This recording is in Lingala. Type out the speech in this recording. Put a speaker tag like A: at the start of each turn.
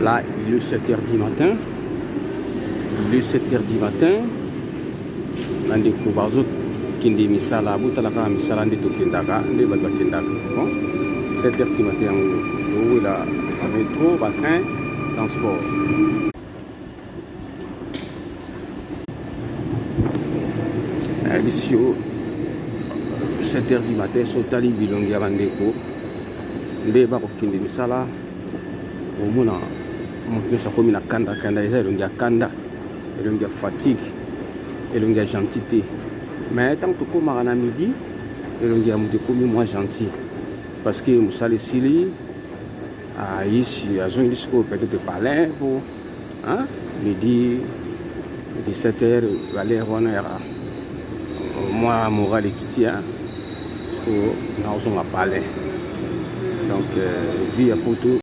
A: Là, il est 7 h du matin. Il est 7 h du matin. Bandeko bazokende misala, botala kaka misala nde tokendaka, nde bato bakendaka. Bon, 7 h du matin yango towela bametro, batrain, transport. Nayebisi yo 7 h du matin, so otali bilongi ya bandeko nde bakokende misala, omona moto nyonso akomi na kanda kanda. Eza elongi ya kanda, elongi ya fatigue, elongi ya gentil te. Mais ntango tokomaka na midi, elongi ya moto ekomi mwa gentil, parce que mosala esili, ayisi azongi sikoyo peut-être palin po midi 17 heures, valeur wana ya mwa moral ekiti po naozonga palin. Donc vie ya poto.